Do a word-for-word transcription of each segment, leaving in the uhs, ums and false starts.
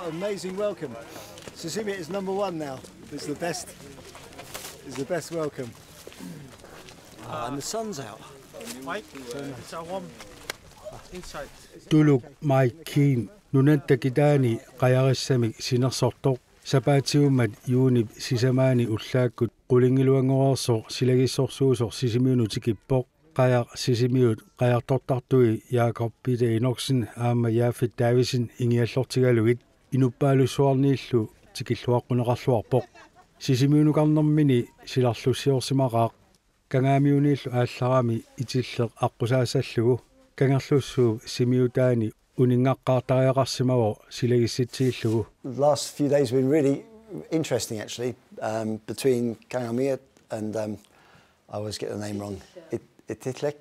Amazing welcome. Sisimiut is number one now. It's the best. It's the best welcome. Ah, and the sun's out. Mike, it's a warm inside. Tuluk Mike Keane nunatta kitaani qajarissamik sinersortoq sapaatiummat juunip sisamaani ullaakkut qulingiluanngoreersoq silagissorsuusoq Sisimiunut tikippoq. Qajaq Sisimiut qajartortartui Jakob Peter Enoksen aamma Jafet Davidsen ingiallortigalugit inuppaalussuarniillu tikilluaqquneqarluarpoq. Sisimiunukarnermini silarlussiorsimaqaaq. Kangaamiuniillu aallarami itilleq aqqusaassallugu Kangerlussuup Sisimiutaani uninngaqqaartariaqarsimavoq silagissitsiillugu. The last few days have been really interesting, actually, um, between Kangaamiut and, um, I always get the name wrong, It- Itilleq.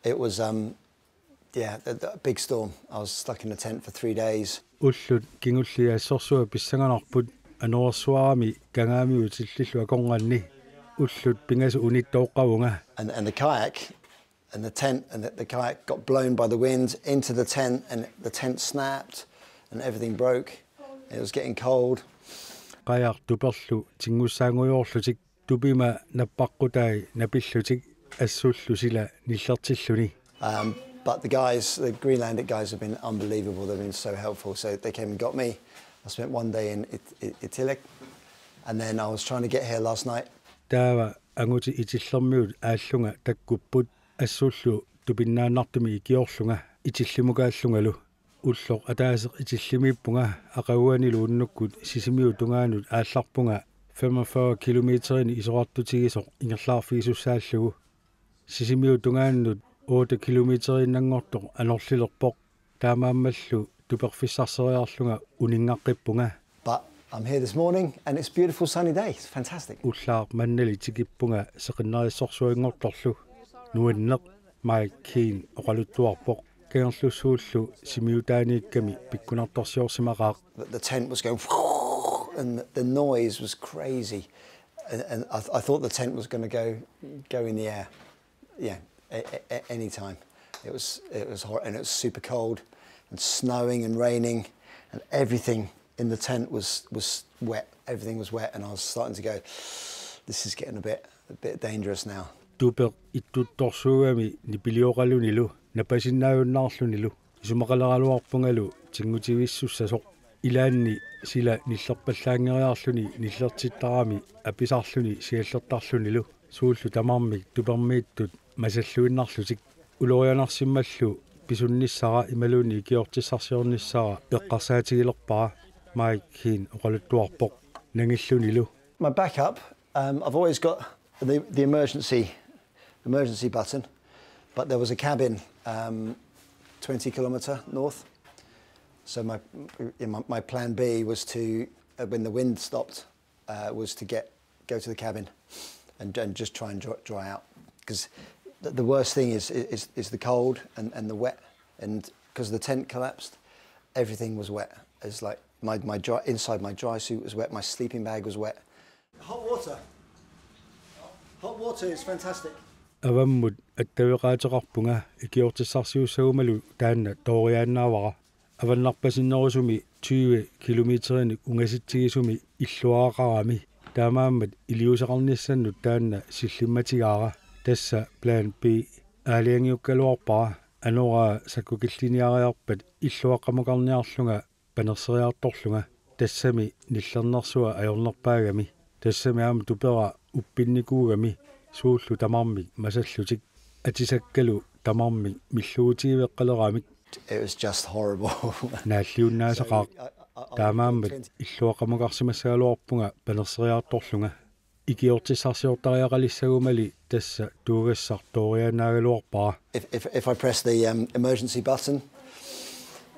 It was, um, yeah, a, a big storm. I was stuck in a tent for three days. Ullut kingulliit assorsuaq pissanganarput anorersuarami Kangaamiut itillillu akornanni. Ullut pingasut unittooqqavunga. And, and the kayak and the tent and the, the kayak got blown by the wind into the tent and the tent snapped and everything broke. It was getting cold. Qajaq tuperlu tinngussaanngujoorlutik tupima nappaqqutai napillutik assullu sila nillertilluni. Um, but the guys, the Greenlandic guys have been unbelievable. They've been so helpful. So they came and got me. I spent one day in It- It- Itilleq and then I was trying to get here last night. Taava angutit Itillermiut aallunga takkupput assullu tupinnaannartumik ikiorlunga Itillimukaallungalu. Ulloq ataaseq Itillimiippunga aqaguanilu unnukkut Sisimiut tungaanut aallarpunga femogfyrre kilometerinik isorartutigisoq ingerlaarfigisussaallugu. Sisimiut tungaannut otte kilometeriinnanngortoq anorlilerpoq. Taamaammallu tuperfissarseriarlunga uninngaqqippunga. But I'm here this morning and it's a beautiful sunny day. It's fantastic. Ullaaq mannali tikippunga seqinnarissorsuanngortorlu. Nuanneq, Mike Keane oqaluttuarpoq. Kangerlussuullu Sisimiutaaniikkami pikkunartorsiorsimaqaaq. The, the tent was going and the, the noise was crazy. And, and I, I thought the tent was going to go go in the air. Yeah, a, a, a- any time. It was it was hor- and it was super cold and snowing and raining and everything in the tent was was wet. Everything was wet and I was starting to go, this is getting a bit a bit dangerous now. Tupeq ittuttorsuugami nipilioqalunilu napasinnaajunnaarlunilu isumaqaleraluarpungalu tinngutivissussasoq. Ilaanni sila nillerpallaanngeriarluni nillertittarami apisarluni siallertarlunilu suullu tamarmik tupermiittut masalluinnarlutik. Ulorianarsimmallu pisunnissara imaluunniit ikiortissarsiornissara eqqarsaatigilerpara, Mike Keane oqaluttuarpoq. Nangillunilu. My backup, um, I've always got the, the emergency emergency button, but there was a cabin um, twenty kilometer north. So my, my my plan B was to uh, when the wind stopped uh, was to get go to the cabin and, and just try and dry, dry out because the, the worst thing is, is is the cold and, and the wet and because the tent collapsed, everything was wet. It's like my, my dry, inside my dry suit was wet, my sleeping bag was wet. Hot water. Hot water is fantastic. Avammut attaveqaateqarpunga ikiortissarsiussagumalu taanna tooriaannaavara. Avannarpasinnerusumi tyve kilometerinik ungasitsigisumi illuaraqarami. Taamaammat iliuuseqarnissannut taanna sillimmatigaara. Tassa plan B aalajangiukkaluarpara. Anoraa sakkukilliniariarpat illuaqqamukarniarlunga panerseriartorlunga. Tassami nillernersuaq ajornerpaagami. Tassami aamma tupera uppinnikuugami suullu tamarmik masallutik. Atisakkalu tamarmik millugutigeqqaleramik. It was just horrible. Naalliunnaasaqaaq. Taamaammat illuaqqamukarsimassagaluarpunga panerseriartorlunga. Ikiortissarsiortariaqalissagumali tassa tuugassaq tooriaannaagaluarpara. If, if, if I press the um, emergency button,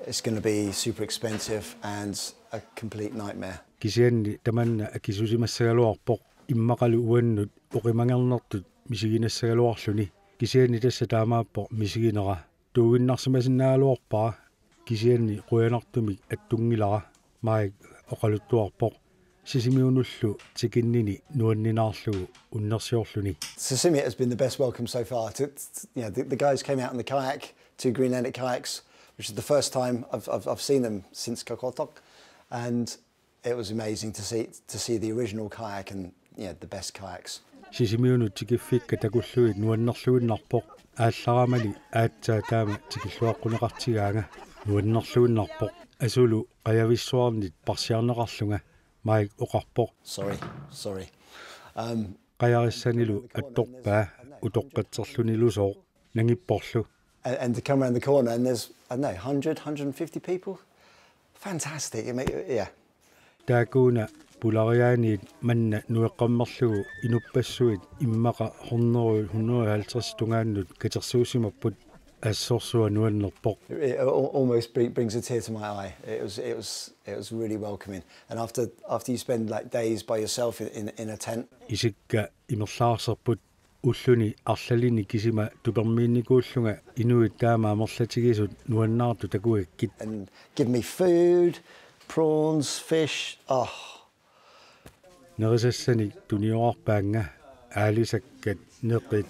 it's going to be super expensive and a complete nightmare. Kisianni tamanna akisusimassagaluarpoq, immaqalu uannut oqimangernertut misiginassagaluarluni. Kisianni tassa taamaappoq misiginera. Tuuginnarsimasinnaagaluarpara, kisianni qujanartumik attunngilara, Mike oqaluttuarpoq. Sisimiunullu tikinnini nuanninaarlugu unnersiorluni. Sisimiut has been the best welcome so far. To, to- you know, the, the guys came out in the kayak, two Greenlandic kayaks, which is the first time I've, I've, I've seen them since Qaqortoq. And it was amazing to see to see the original kayak and, you know, the best kayaks. Sisimiunut tikiffikka takullugit nuannerluinnarpoq, aallaramali aatsaat taama tikilluaqquneqartigaanga. Nuannerluinnarpoq, asulu qajavissuarnit parsiarneqarlunga, Mike oqarpoq. Sorry, sorry. Um, Qajarissanilu attorpaa utoqqatserlunilusooq nangipporlu. And, and to come around the corner and there's, I don't know, hundred, hundred and fifty people. Fantastic. It ma- yeah. Taakuuna pulariaaniit manna nueqqammerlugu inuppassuit immaqa hundrede, hundrede og halvtreds tungaannut katersuussimapput, assorsuaq nuannerpoq. It al- almost bring, brings a tear to my eye. It was, it was, it was really welcoming. And after, after you spend, like, days by yourself in, in, in a tent, Isikka imerlaarserput, ulluni arlalini kisima tupermiinnikuullunga inuit taama amerlatigisut nuannaartut takugakkit. And give me food, prawns, fish. Oh, Nerisassanik tuniorarpaannga, aalisakkat, neqit,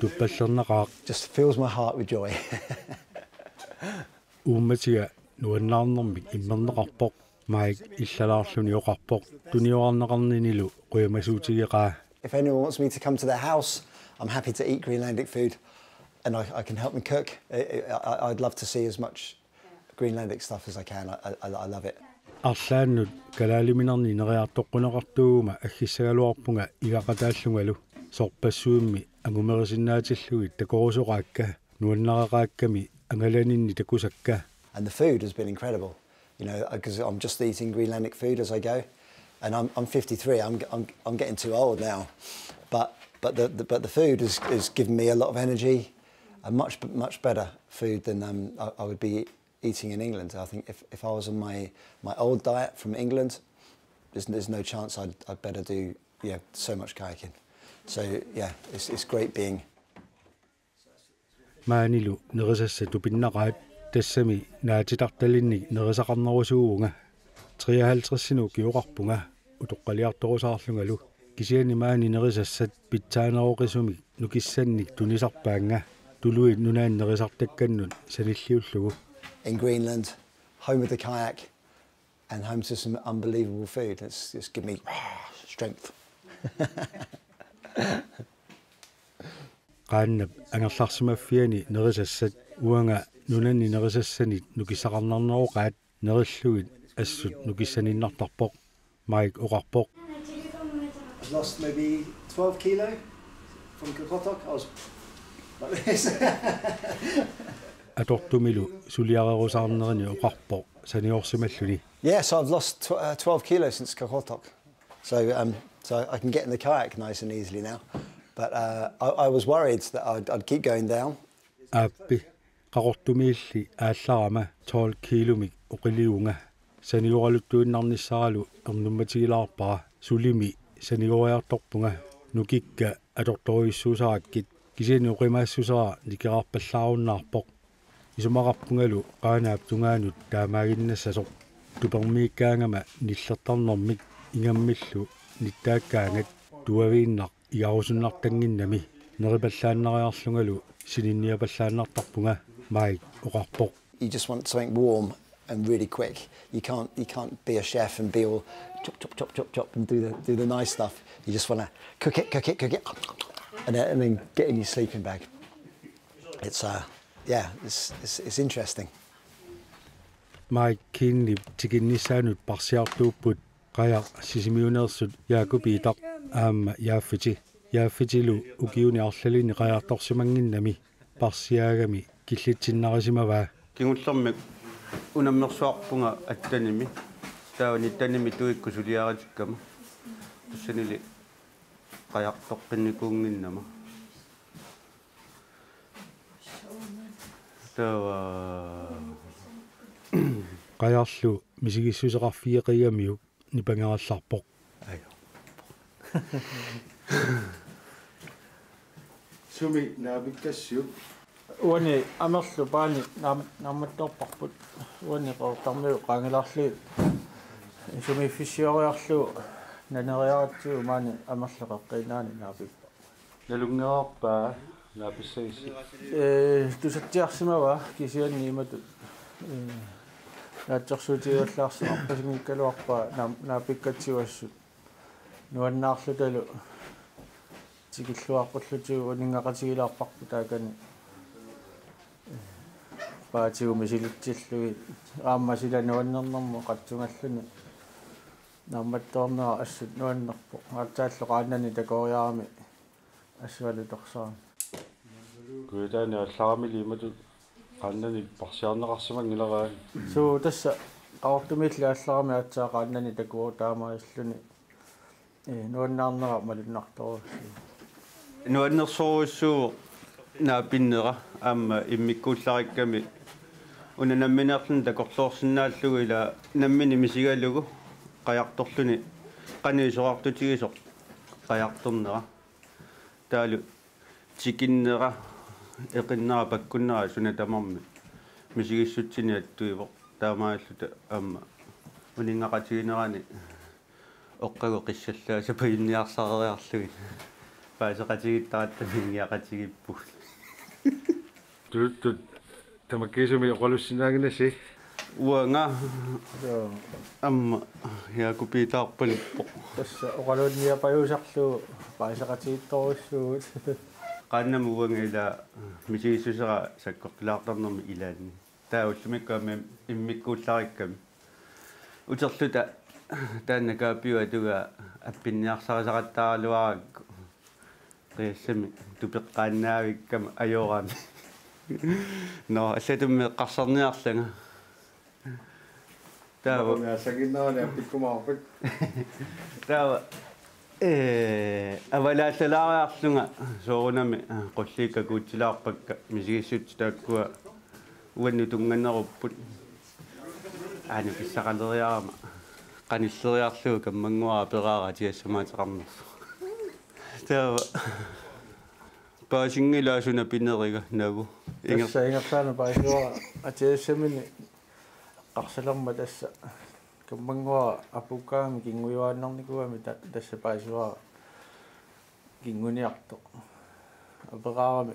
tuppallernaqaaq. Just fills my heart with joy. Uummatiga nuannaarnermik immerneqarpoq, Mike illalaarluni oqarpoq, tuniorarneqarninilu qujamasuutigeqaa. If anyone wants me to come to their house, I'm happy to eat Greenlandic food, and I, I can help them cook. I, I, I'd love to see as much Greenlandic stuff as I can. I, I, I love it. Arlaannut kalaaliminarni neriartoqquneqartuuguma aggissagaluarpunga igaqataallungalu, sorpassuimmi angumerisinnaatillugit takorusoqaakka, nuannareqaakkami angalaninni takusakka. And the food has been incredible, you know, because I'm just eating Greenlandic food as I go. And I'm, I'm fifty-three, I'm, I'm, I'm getting too old now. But, but, the, the, but the food has, has given me a lot of energy, a much, much better food than um, I, I would be eating in England. I think if, if I was on my, my old diet from England, there's, there's no chance I'd, I'd better do, yeah, so much kayaking. So, yeah, it's, it's great being Maanilu nerisassat tupinnaqaat, tassami naatitartalinnik nerisaqarnerusuuvunga. Treoghalvtredsinut ukioqarpunga utoqqaliartorusaarlungalu. Kisianni maani nerisassat pitsaaneroqisumik nukissannik tunisarpaannga, tuluit nunaanni nerisartakkannut sanilliullugu. In Greenland, home of the kayak and home to some unbelievable food. It's, it's given me strength. Qaannap angerlarsimaffiani nerisassat, uanga nunanni nerisassanit nukissaqarnarneroqaat, nerillugit assut nukissaninnartarpoq, Mike oqarpoq. I've lost maybe twelve kilo from Qaqortoq. I was like this. Atortumilu suliarerusaarnerini oqarpoq saniorsimalluni. Yeah, so I've lost tw- uh, twelve kilos since Qaqortoq. So, um, so I can get in the kayak nice and easily now. But uh, I, I was worried that I'd, I'd keep going down. Aappi, Qaqortumiilli aallarama tolv kiilumik oqiliunga. Sanioraluttuinnarnissaralu ernummatigilaarpara, sulimi sanioriartorpunga, nukikka atortorujussuusarakkit, kisianni oqimaassusera nikerarpallaarunnaarpoq. Isumaqarpungalu Qaanaap tungaanut taamaaginnassasoq. Tupermiikkaangama nillertarnermik ingammillu nittaakkaangat tuaviinnaq igarusunnartannginnami, neripallaannariarlungalu sininniapallaannartarpunga, Mike oqarpoq. You just want something warm and really quick. You can't you can't be a chef and be all chop chop chop chop chop and do the do the nice stuff. You just want to cook it, cook it, cook it, and then, and then get in your sleeping bag. It's uh yeah, it's it's, it's interesting. Mike Keenip tikinnissaanut parsiartuupput qajaq Sisimiuneersut Jakob Peter aamma Jaaffiti. Jaaffitilu ukiuni arlalini qajartorsimannginnami parsiaagami killitsinnarisimavaa. Kingullermik unammersuarpunga attenimi. Taava nittenimi tuikkut suliaritikkama. Tassanili qajartoqqinnikuunnginnama. Taava Qajarlu misigissuseqarfigeqigamiuk nipangerallarpoq. Sumi naapikkassiuk? Uani amerlu paani naam- naammattoorparput. Uani Qeqertarmiut qaangilaarlugit sumiiffissioriarlugu naneriaratsigu maani amerlu qeqqiinnaani naapippoq. Nalunngereerpa naapissagissi? Ee, tusatsiarsimavaa kisianni imatut, ee, naatsorsuutigivallaarsinnaappasinngikkaluarpaa naam-, naapikkatsigu assut. Nuannaarlutalu tikilluaqqullutigu uninngaqatigilaarparput taakani. Paatigut misilitsillugit aamma sila nuannernermut qatsungalluni. Naammattoornera assut nuannerpoq. Aatsaallu qaannani takoriarami assualutorsarami. Kujataani aallarami liimatut qaannani parsiarneqarsimanngilaraanni. Suu, tassa Qaqortumiilli aallarami aatsaat qaannani takuvoq taamaalilluni. Ee, nuannaarnera malunnartorujussuuvoq. Nuannersorujussuuvoq naapinnera aamma immikkuullarikkami una nammineerluni takorloorsinnaallugu ila nammineq misigalugu qajartorluni qanoq isorartutigisoq qajartornera. Taavalu tikinnera, eqinnera, pakkunnera suna tamarmi misigissutsinik attuivoq. Taamaalluta aamma uninngaqatiginerani oqqagu qissallaasaq pajunniarsareriarlugit. Paaseqatigiittaratta ningiaqatigiippugut. Tuluttut tamakkiisumik oqalussinnaannginnasi. Uanga. Joo. Aamma Jaaku Piitaarpaluppoq. Tassa oqalunniapajuusarlugu paaseqatigiittorujussuugut. Qaannamut uanga ila misigissusera sakkortulaartarnermi ilaanni. Taava ullumikkut aamma immikkuullarikkami. Uterluta taanna kaapiup atugaa appinniarsarisaqattaaraluarakku. Qiassamik tupeqqaannavikkama ajorami. Nå, allatut eqqarsarniarlanga. Taava. Nå, sanginnerani appikkumaarpat. Taava. Ee, avalaallalaariarlunga soorunami, ee, qulliikka kuutsilaarpakka misigissutsit taakkua uannut tunnganerupput. Aana pissaqaleriarama. Qanilleriarlugu kammannguara aperaara atiassamaateqarnersoq. Taava. Paasinngilaa suna pineriga, Nagu? Inger- Tassa ingerlaannaq paasivara atiassamini eqqarsalermat tassa. Kammannguara apuukkaangami kinngujuaannarnikuugami ta-, tassa paasivara kinnguniartoq. Aperaarami: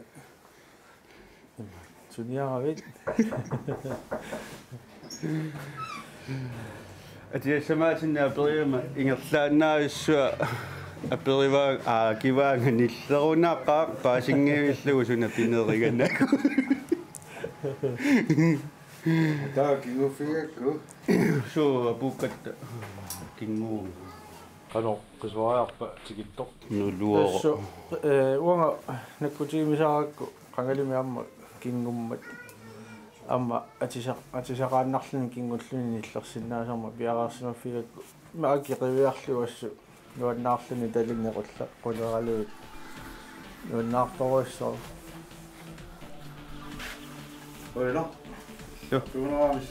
Suniaravit? Atiassamaatinni aperigama ingerlaannarsuaq aperivaa-, aa, kivaanga nillerunaqaaq paasinngillugu suna pineriga, Nagu. Taava kinnguffigigakku. Suu, apuukkatta kinnguuvunga. Qanoq qisuariarpa tikittoq? Nuluara. Tassa, ee, uanga nakkutigimisaarakku qangalimi aamma kinngummat. Aamma atisa-, atisaqaannarluni kinngulluni nillersinnaasarmat piareersimaffigigakku. Maaki qiviarlugu assut nuannaarluni talinni qulla-, quleralugit. Nuannaartorujussuaq. Oilo. Joo. Tuunaarmis.